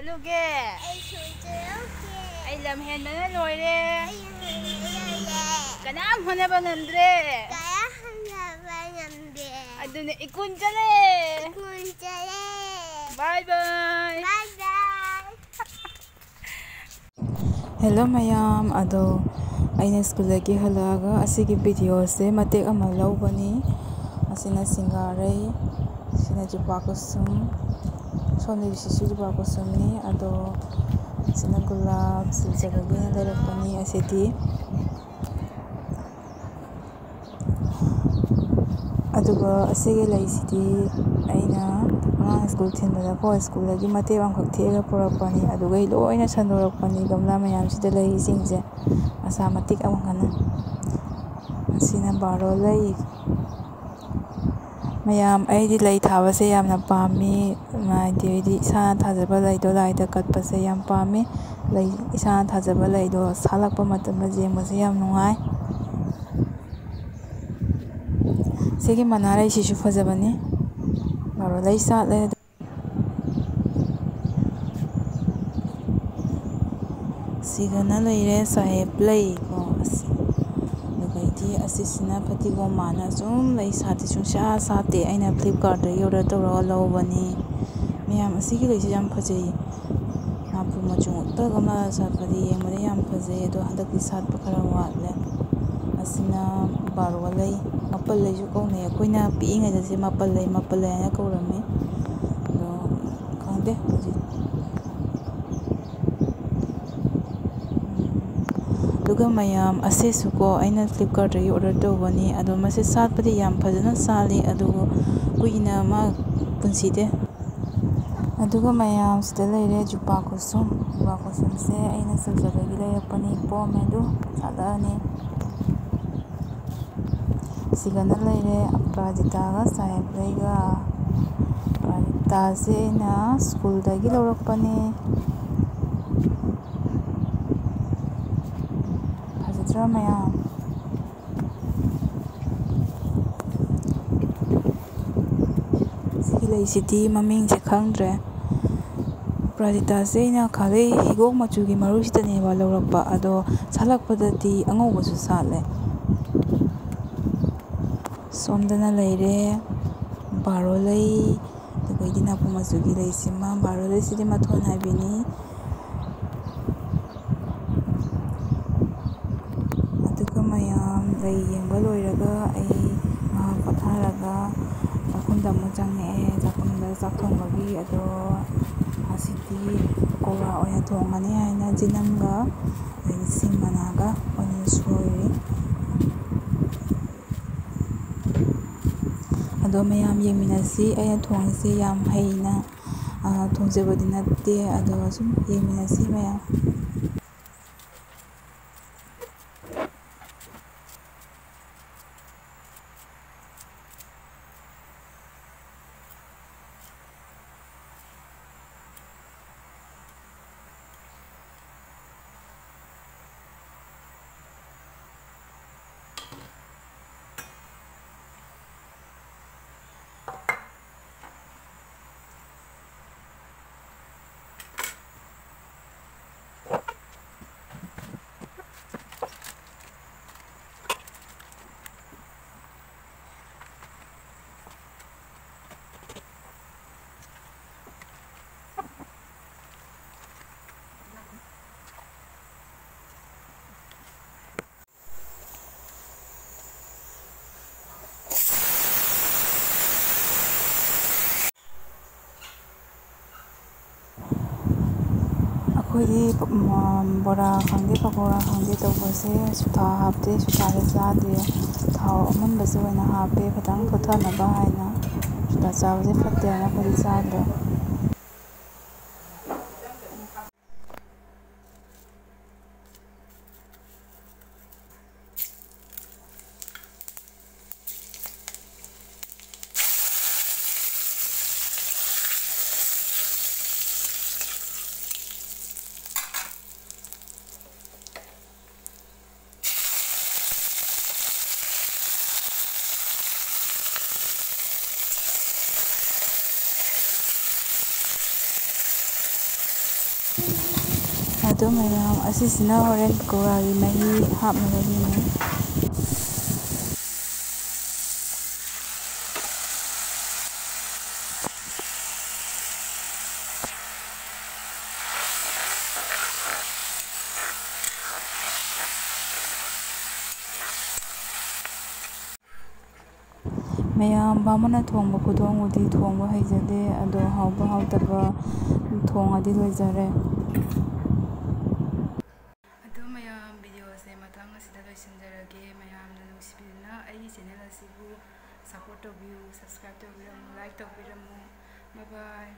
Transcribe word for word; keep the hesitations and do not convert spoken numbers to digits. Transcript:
ꯇꯧꯒꯦ? ꯑꯩ ꯁ꯭ꯀꯨꯜ ꯆꯠꯂꯨꯒꯦ꯫ ꯑꯩ ꯂꯝ ꯍꯦꯟꯕꯅ ꯂꯣꯏꯔꯦ꯫ ꯑꯩ ꯂꯝ ꯍꯦꯟꯕꯅ ꯂꯣꯏꯔꯦ꯫ ꯀꯅꯥꯝ ꯍꯣꯠꯅꯕ ꯉꯝꯗ꯭ꯔꯦ꯫ ꯀꯅꯥꯝ ꯍꯣꯠꯅꯕ ꯉꯝꯗ꯭ꯔꯦ꯫ ꯑꯗꯨꯅ ꯏꯀꯨꯟ ꯆꯠꯂꯦ꯫ ꯏꯀꯨꯟ ꯆꯠꯂꯦ꯫ Bye bye꯫ Bye bye꯫ Hello ꯃꯌꯥꯝ, ꯑꯗꯣ ꯑꯩꯅ ꯁ꯭ꯀꯨꯜꯗꯒꯤ ꯍꯜꯂꯛꯑꯒ ꯑꯁꯤꯒꯤ ꯚꯤꯗꯤꯑꯣꯁꯦ ꯃꯇꯦꯛ ꯑꯃ ꯂꯧꯕꯅꯤ꯫ ꯑꯁꯤꯅ ꯁꯤꯡꯒꯥꯔꯩ, ꯁꯤꯅ ꯖꯨꯕꯥ ꯀꯨꯁꯨꯝ, ꯁꯣꯝꯗꯒꯤꯁꯤꯁꯨ ꯖꯨꯕꯥ ꯀꯨꯁꯨꯝꯅꯤ꯫ ꯑꯗꯣ ꯁꯤꯅ ꯒꯨꯂꯥꯞ, ꯁꯤꯜꯆꯔꯗꯒꯤ ꯂꯩꯔꯛꯄꯅꯤ ꯑꯁꯤꯗꯤ꯫ ꯑꯗꯨꯒ ꯑꯁꯤꯒꯤ ꯂꯩꯁꯤꯗꯤ ꯑꯩꯅ ꯑꯉꯥꯡ ꯁ꯭ꯀꯨꯜ ꯊꯤꯟꯕꯗꯀꯣ, ꯁ꯭ꯀꯨꯜꯗꯒꯤ ꯃꯇꯦꯛ ꯑꯃꯈꯛ ꯊꯦꯛꯑꯒ ꯄꯨꯔꯛꯄꯅꯤ꯫ ꯑꯗꯨꯒ ꯑꯩ ꯂꯣꯏꯅ ꯁꯟꯗꯣꯔꯛꯄꯅꯤ ꯒꯝꯂꯥ ꯃꯌꯥꯝꯁꯤꯗ ꯂꯩꯔꯤꯁꯤꯡꯁꯦ꯫ ꯃꯁꯥ ꯃꯇꯦꯛ ꯑꯃꯈꯛꯅ꯫ ꯑꯁꯤꯅ ꯕꯥꯔꯣ ꯂꯩ꯫ ꯃꯌꯥꯝ, ꯑꯩꯗꯤ ꯂꯩ ꯊꯥꯕꯁꯦ ꯌꯥꯝꯅ ꯄꯥꯝꯃꯤ꯫ ꯍꯥꯏꯗꯤ, ꯑꯩꯗꯤ ꯏꯁꯥꯅ ꯊꯥꯖꯕ ꯂꯩꯗꯣ ꯂꯥꯏꯗ ꯀꯠꯄꯁꯦ ꯌꯥꯝ ꯄꯥꯝꯃꯤ꯫ ꯂꯩ, ꯏꯁꯥꯅ ꯊꯥꯖꯕ ꯂꯩꯗꯣ ꯁꯥꯠꯂꯛꯄ ꯃꯇꯝꯗ ꯌꯦꯡꯕꯁꯦ ꯌꯥꯝ ꯅꯨꯡꯉꯥꯏ꯫ ꯁꯤꯒꯤ ꯃꯅꯥ ꯂꯩꯁꯤꯁꯨ ꯐꯖꯕꯅꯤ꯫ ꯕꯥꯔꯣ ꯂꯩ ꯁꯥꯠꯂꯦ꯫ ꯁꯤꯒꯅ ꯂꯩꯔꯦ ꯁꯥꯍꯦꯕ ꯂꯩ ꯀꯣ, ꯑꯁꯤ꯫ ꯑꯗꯨꯗꯩꯗꯤ ꯑꯁꯤꯁꯤꯅ ꯐꯗꯤꯒꯣꯝ ꯃꯥꯅ ꯁꯨꯝ ꯂꯩ ꯁꯥꯠꯇꯤ ꯁꯨꯡꯁꯥ ꯁꯥꯠꯇꯦ꯫ ꯑꯩꯅ Flipkartꯇꯒꯤ order ꯇꯧꯔꯒ ꯂꯧꯕꯅꯤ꯫ ꯃꯌꯥꯝ, ꯑꯁꯤꯒꯤ ꯂꯩꯁꯤ ꯌꯥꯝ ꯐꯖꯩ꯫ ꯃꯥꯄꯨ ꯃꯆꯨ ꯉꯛꯇ ꯒꯝꯂꯥꯗ ꯁꯥꯠꯄꯗꯤ ꯌꯦꯡꯕꯗ ꯌꯥꯝ ꯐꯖꯩ, ꯑꯗꯣ ꯍꯟꯗꯛꯇꯤ ꯁꯥꯠꯄ ꯈꯔ ꯋꯥꯠꯂꯦ꯫ ꯑꯁꯤꯅ ꯕꯥꯔꯣ ꯂꯩ, ꯃꯄꯜ ꯂꯩꯁꯨ ꯀꯧꯅꯩ꯫ ꯑꯩꯈꯣꯏꯅ ꯄꯤꯛꯏꯉꯩꯗꯁꯦ ꯃꯄꯜ ꯂꯩ, ꯃꯄꯜ ꯂꯩ ꯍꯥꯏꯅ ꯀꯧꯔꯝꯃꯤ꯫ ꯑꯗꯣ ꯈꯪꯗꯦ ꯍꯧꯖꯤꯛ꯫ ꯑꯗꯨꯒ ꯃꯌꯥꯝ, ꯑꯁꯤꯁꯨꯀꯣ ꯑꯩꯅ Flipkartꯇꯒꯤ order ꯇꯧꯕꯅꯤ꯫ ꯑꯗꯣ ꯃꯁꯤ ꯁꯥꯠꯄꯗꯤ ꯌꯥꯝ ꯐꯖꯅ ꯁꯥꯠꯂꯤ, ꯑꯗꯨꯕꯨ ꯀꯨꯏꯅ ꯃꯥ ꯄꯨꯟꯁꯤꯗꯦ꯫ ꯑꯗꯨꯒ ꯃꯌꯥꯝ, ꯁꯤꯗ ꯂꯩꯔꯦ ꯖꯨꯕꯥ ꯀꯨꯁꯨꯝ꯫ ꯖꯨꯕꯥ ꯀꯨꯁꯨꯝꯁꯦ ꯑꯩꯅ ꯁꯤꯜꯆꯔꯗꯒꯤ ꯂꯩꯔꯛꯄꯅꯤ, ꯄꯣꯝꯃꯦ ꯑꯗꯨ ꯁꯥꯠꯂꯛꯑꯅꯤ꯫ ꯁꯤꯒꯅ ꯂꯩꯔꯦ ꯑꯞꯔꯥꯖꯤꯇꯥꯒ ꯁꯥꯍꯦꯕ ꯂꯩꯒ꯫ ꯑꯞꯔꯥꯖꯤꯇꯥꯁꯦ ꯑꯩꯅ ꯁ꯭ꯀꯨꯜꯗꯒꯤ ꯂꯧꯔꯛꯄꯅꯦ꯫ ꯐꯖꯗ꯭ꯔꯥ ꯃꯌꯥꯝ? ꯁꯤꯒꯤ ꯂꯩꯁꯤꯗꯤ ꯃꯃꯤꯡꯁꯦ ꯈꯪꯗ꯭ꯔꯦ꯫ ꯄ꯭ꯔꯥꯖꯤꯇꯥꯁꯦ ꯑꯩꯅ ꯈ꯭ꯋꯥꯏꯗꯩ ꯍꯤꯒꯣꯛ ꯃꯆꯨꯒꯤ ꯃꯔꯨꯁꯤꯗꯅꯦꯕ ꯂꯧꯔꯛꯄ, ꯑꯗꯣ ꯁꯥꯠꯂꯛꯄꯗꯗꯤ ꯑꯉꯧꯕꯁꯨ ꯁꯥꯠꯂꯦ꯫ ꯁꯣꯝꯗꯅ ꯂꯩꯔꯦ ꯕꯥꯔꯣ ꯂꯩ, ꯑꯗꯨꯒ ꯏꯗꯤ ꯅꯥꯄꯨ ꯃꯆꯨꯒꯤ ꯂꯩꯁꯤꯃ, ꯕꯥꯔꯣ ꯂꯩꯁꯤꯗꯤ ꯃꯊꯣꯟ ꯍꯥꯏꯕꯤꯅꯤ꯫ ꯑꯗꯨꯒ ꯃꯌꯥꯝ ꯂꯩ ꯌꯦꯡꯕ ꯂꯣꯏꯔꯒ ꯑꯩ ꯉꯥꯏꯍꯥꯛ ꯄꯣꯊꯥꯔꯒ ꯆꯥꯛꯈꯨꯝꯗ ꯑꯃꯨꯛ ꯆꯪꯉꯛꯑꯦ꯫ ꯆꯥꯛꯈꯨꯝꯗ ꯆꯥꯛ ꯊꯣꯡꯕꯒꯤ ꯑꯗꯣ ꯉꯁꯤꯗꯤ ꯄꯀꯧꯔꯥ ꯑꯣꯏꯅ ꯊꯣꯡꯉꯅꯤ ꯍꯥꯏꯅ ꯖꯤꯅꯝꯒ ꯑꯗꯒꯤ ꯁꯤꯡ ꯃꯅꯥꯒ ꯑꯣꯏꯅ ꯁꯣꯏꯔꯤ꯫ ꯑꯗꯣ ꯃꯌꯥꯝ ꯌꯦꯡꯃꯤꯟꯅꯁꯤ꯫ ꯑꯩꯅ ꯊꯣꯡꯉꯤꯁꯦ ꯌꯥꯝ ꯍꯩꯅ, ꯑ, ꯊꯣꯡꯖꯕꯗꯤ ꯅꯠꯇꯦ, ꯑꯗꯣ ꯁꯨꯝ ꯌꯦꯡꯃꯤꯟꯅꯁꯤ ꯃꯌꯥꯝ꯫ ꯑꯩꯈꯣꯏꯗꯤ, ꯎꯝ, ꯕꯣꯔꯥ ꯈꯪꯗꯦ, ꯄꯀꯧꯔꯥ ꯈꯪꯗꯦ ꯇꯧꯕꯁꯦ ꯁꯨꯊꯥ ꯍꯥꯞꯇꯦ, ꯁꯨꯊꯥꯁꯦ ꯆꯥꯗꯦ꯫ ꯊꯥꯎ ꯑꯃꯨꯟꯕꯁꯦ ꯑꯣꯏꯅ ꯍꯥꯞꯄꯦ, ꯈꯤꯇꯪ ꯐꯨꯠꯊꯅꯕ ꯍꯥꯏꯅ꯫ ꯁꯨꯊꯥ ꯆꯥꯕꯁꯦ ꯐꯠꯇꯦ ꯍꯥꯏꯅ ꯑꯩꯈꯣꯏꯗꯤ ꯆꯥꯗ꯭ꯔꯦ꯫ ꯑꯗꯨ ꯃꯌꯥꯝ ꯑꯁꯤꯁꯤꯅ ꯍꯣꯔꯦꯟ ꯄꯀꯧꯔꯥꯒꯤ ꯃꯍꯤ ꯍꯥꯞꯅꯕꯒꯤꯅꯤ꯫ ꯃꯌꯥꯝ, ꯕꯥꯃꯣꯟꯅ ꯊꯣꯡꯕ ꯈꯨꯊꯣꯡꯕꯨꯗꯤ ꯊꯣꯡꯕ ꯍꯩꯖꯗꯦ, ꯑꯗꯣ ꯍꯥꯎꯕ ꯍꯥꯎꯇꯕ ꯊꯣꯡꯉꯗꯤ ꯂꯣꯏꯖꯔꯦ꯫ ꯑꯗꯣ ꯃꯌꯥꯝ, ꯚꯤꯗꯤꯑꯣꯁꯦ ꯃꯊꯪ ꯑꯁꯤꯗ ꯂꯣꯏꯁꯤꯟꯖꯔꯒꯦ꯫ ꯃꯌꯥꯝꯅ ꯅꯨꯡꯁꯤꯕꯤꯗꯨꯅ ꯑꯩꯒꯤ ꯆꯦꯅꯦꯜ ꯑꯁꯤꯕꯨ ꯁꯞꯄꯣꯔꯠ ꯇꯧꯕꯤꯌꯨ, ꯁꯕꯁꯀ꯭ꯔꯥꯏꯕ ꯇꯧꯕꯤꯔꯝꯃꯨ, ꯂꯥꯏꯛ ꯇꯧꯕꯤꯔꯝꯃꯨ꯫ ꯕꯥꯏ ꯕꯥꯏ꯫